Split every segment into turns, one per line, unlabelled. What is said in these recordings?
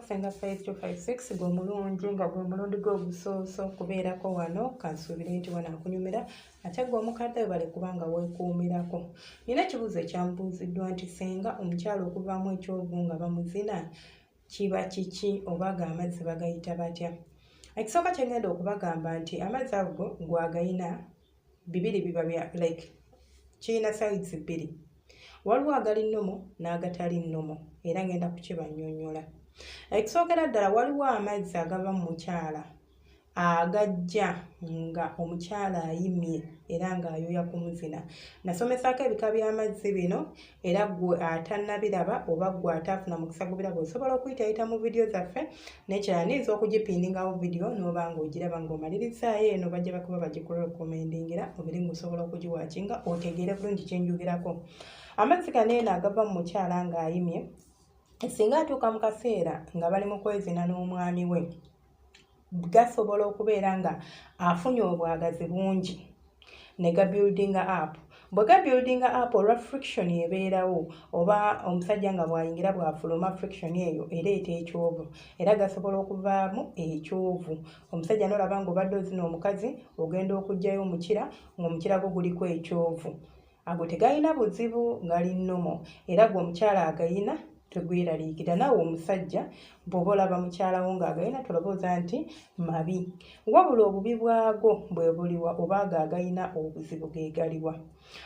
Kusenga 5256 gwe omulungi, nga gwe mulundi gwe ogusoose okubeerako wano, kansuubire nti wano akunyumira. Ate gwe omukadde, webale kubanga weekuumirako. Nina ekibuuzo ekyambuuziddwa nti senga omukyala okuvaamu ekyovu nga bamuzina kiba kiki, oba ga amazzi bagayita batya? Ekisooka kyengenda okubagamba nti amazzi ago gwagayina bibiri, biba bya like kirina sides bbiri. Waliwo agali normal n'agatali normal, era ngenda kukibannyonnyola. Ekisookera ddala, waliwo amazzi agava mu mukyala agajja nga omukyala ayimye era ng'ayoya ku muzina. Nasomesaako ebika by'amazzi bino, era gwe atannabiraba oba gwe ataafuna mukisa gubiraba, osobola okuyitayita mu vidiyo zaffe. N'ekirala, niyinza okugipiningawo vidiyo n'oba ng'ogiraba ng'omalirizaayo eno, bajja bakuba bagikurecommendingira obere ng'osobola okugiwatchinga otegeere bulungi kyenjogerako. Amazzi gano eno agava mu mukyala ng'ayimye, singa atuuka mu kaseera nga bali mu kwezina n'omwami we, gasobola okubeera nga afunye obwagazi bungi ne gabuildinga up. Bwe gabuildinga up, olwa friction ebeerawo, oba omusajja nga bw'ayingira bw'afuluma, friction eyo ereeta ekyovu, era gasobola okuvaamu ekyovu. Omusajja n'olaba ng'obadde ozina omukazi, ogenda okuggyayo omukira ng'omukira gwo guliko ekyovu. Ago tegalina buzibu, gali normal, era gwe omukyala agayina tegweraliikira. Naawe omusajja bw'oba olaba mukyala wo ng'agayina, tolowooza nti mabi, wabula obubi bwago bwe buliwa, oba ago agayina obuzibu ge galiwa?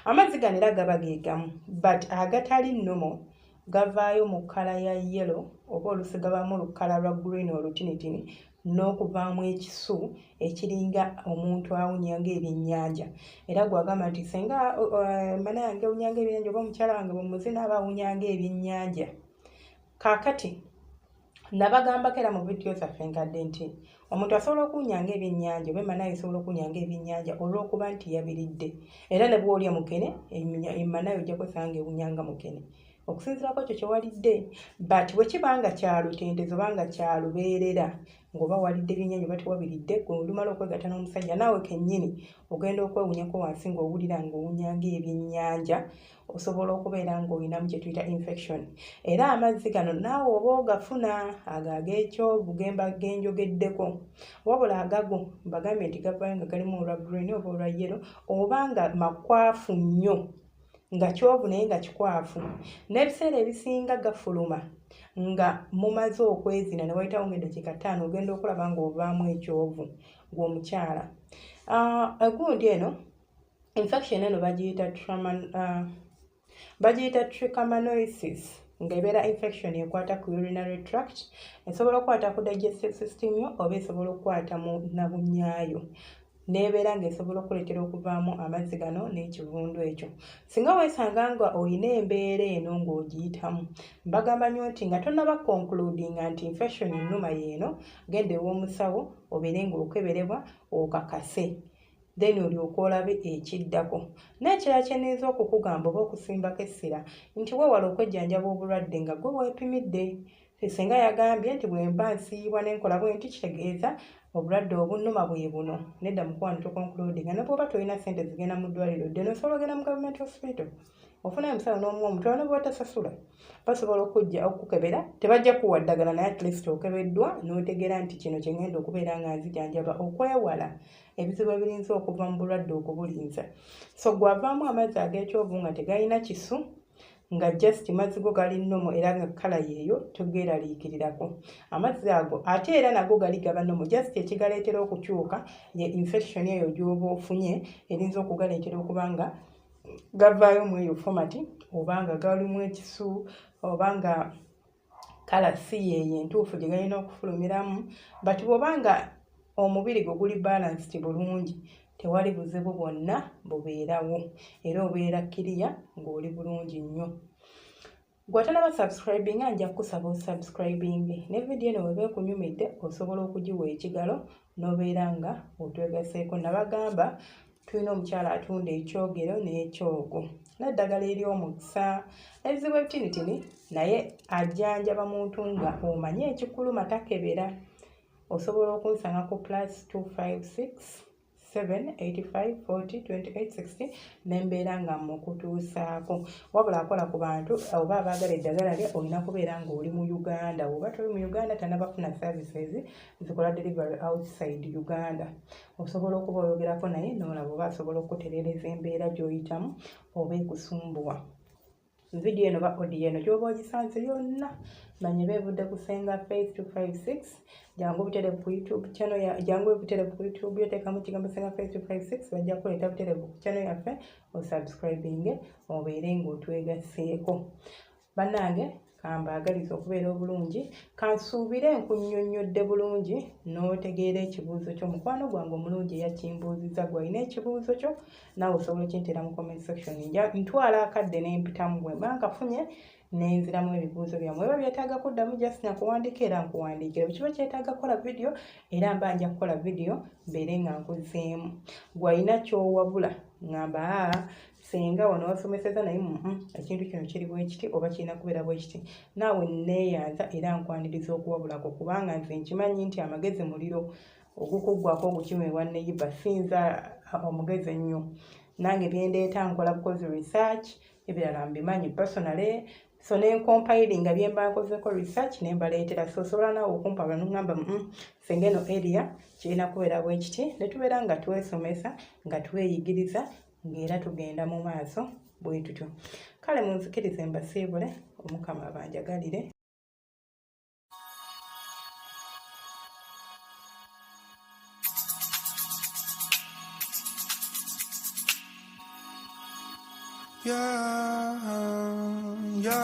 Amazzi gano era gaba ge gamu, but agatali normal gavaayo mu colour ya yellow, oba oluusi gabamu lukala lwa green olutinitini, n'okuvaamu ekisu ekiringa omuntu awunya ng'ebyennyanja. Era gwagamba nti senga mana yange ewunya ng'ebyennyanja, oba omukyala wange bwemuzina aba awunya ng'ebyennyanja. Kaakati nabagambako era mu vidiyo zaffe enkadde nti omuntu asobola okuwunya ng'ebyennyanja, oba emmanayo esobola okuwunya ng'ebyennyanja olw'okuba nti yabiridde. Era ne bw'olya mukene, emmanayo ojja kwesanga ng'ewunya nga mukene okusinziirako ekyo kyewalidde. But bwe kiba nga kyalutendezi oba nga kyalubeerera, ng'oba walidde byennyanja oba tewabiridde, gwe olumala okwegatta n'omusajja, naawe kennyini ogenda okwewunyako wansi ng'owulira ng'owunya ng'ebyennyanja, osobola okubeera ng'olinamu kye tuyita infection. Era amazzi gano naawe oba ogafuna, ago ag'ekyovu gemba genjogeddeko, wabula agago mbagambye nti gavaayo nga galimu olwa green oba olwa yellow, oba nga makwafu nnyo, nga kyovu naye nga kikwafu. N'ebiseera ebisinga gafuluma nga mumaze okwezina ne wayitawo ng'eddakiika 5, ogenda okulaba ng'ovaamu ekyovu gw'omukyala. Egundi eno, infection eno bagiyita trauma, bagiyita trichomoniasis, ng'ebeera infection ekwata ku urinary tract. Esobola okukwata ku digestive system yo, oba esobola okukwata mu nabunyaayo, n'ebeera ng'esobola okuleetera okuvaamu amazzi gano n'ekivundu ekyo. Singa weesanga nga oyina embeera eno ng'ogiyitamu, mbagamba nnyo nti nga tonnaba concludinga nti infection ennuma yeeno, genda ew'omusawo obeere ng'okeberebwa okakase, then olyoke olabe ekiddako. N'ekirala kye niyinza okukugamba oba okusimbako essira nti weewala okwejjanjaba obulwadde nga gwe weepimidde. Singa yagambye nti bwe mba nsiiyibwa n'enkola bwe nti, kitegeeza obulwadde obunnuma bwe buno. Nedda mukwano, toconcludinga. Ne bw'oba tolina ssente zigenda mu ddwaliro ddene, osobola ogenda mu government hospital, ofunayo omusawo n'omuwa omutwalo, ne bw'otasasula basobola okujja okukukebera. Tebajja kuwa ddagala, naye at least okebeddwa n'otegeera nti kino kye ngenda okubeera nga nzijanjaba, okwewala ebizibu ebirinza okuva mu bulwadde okubulinza. So gwavaamu amazzi ag'ekyovu nga tegalina kisu, nga just mazzi go gali normal era nga colour yeeyo, togeeraliikirirako amazzi ago. Ate era nago gali gaba normal, just ekigaleetera okukyuka ye infection eyo gy'oba ofunye, erinza okugaleetera okuba nga gavaayo mu eyo format, oba nga galimu ekisu, oba nga colour si yeeyo entuufu gye galina okufulumiramu. But bw'oba nga omubiri gwo guli balanced bulungi, tewali buzibu bwonna bubeerawo, era obeera clear ng'oli bulungi nnyo. Gwe atanaba subscribinga, nja kukusaba osubscribinge, ne vidiyo eno weba ekunyumidde osobola okugiwa ekigalo n'obeera nga otwegaseeko. Nabagamba tulina omukyala atunda ekyogero n'ekyogo n'eddagala ery'omukisa, ebizibu ebitinitini, naye ajjanjaba muntu nga omanyi ekikuluma, takebera. Osobola okunsanga ku +256 7 85 40 28 60 nembeera nga mukutuusaako. Wabula akola ku bantu oba abaagala eddagala lye, olina kubeera ng'oli mu Uganda. Oba toli mu Uganda, tannabafuna services zikola delivery outside Uganda. Osobola okuba oyogerako naye n'olaba oba asobola okukutereereza embeera gy'oyitamu oba ekusumbuwa. Vidiyo eno ba audio eno gy'oba ogisanze yonna, manye beevudde ku Senga Faith 256. Jangu butereevu ku YouTube channel ya, jangu butereevu ku YouTube yo, teekamu ekigambo Senga Faith 256, bajja kuleeta butereevu ku channel yaffe, osubscribinge obeere ng'otwegasseeko. Bannange, kambaagaliza okubeera obulungi. Kansuubire nkunnyonnyodde bulungi n'otegeera ekibuuzo kyo, mukwano gwange omulungi eyakimbuuzizza. Gwalina ekibuuzo kyo, naawe osobola okinteera mu comment section. Ntwala akadde n'empitamu, bwe mba nkafunye nenziramu ebibuuzo byammwe. Eba byetaaga kuddamu just nakuwandiika, era nkuwandiikire. Bwe kiba kyetaaga kukola vidiyo, era mba nja kukola vidiyo mbeere nga nkuzeemu. Gwalina ky'owabula, ŋŋamba, aa, senga wano wasomeseza naye ekintu kino kiri bwe kiti oba kirina kubeera bwe kiti, naawe neeyanza era nkwaniriza okuwabulako, kubanga nze nkimanyi nti amagezi muliro ogukuggwako ogukima ewa neyiba. Sinza omugezi ennyo, nange byendeeta nkola bukozi research, ebirala mbimanyi personally. So nencompilinga byemba nkozeko research nembaleetera. So osobola naawe okumpabula nogamba, senga eno area kirina kubeera bwe kiti," ne tubeera nga twesomesa, nga tweyigiriza, ng'era tugenda mu maaso bwe tutyo. Kale munzikirize mbasiibule, Omukama abanjagalire. Yeah, yeah.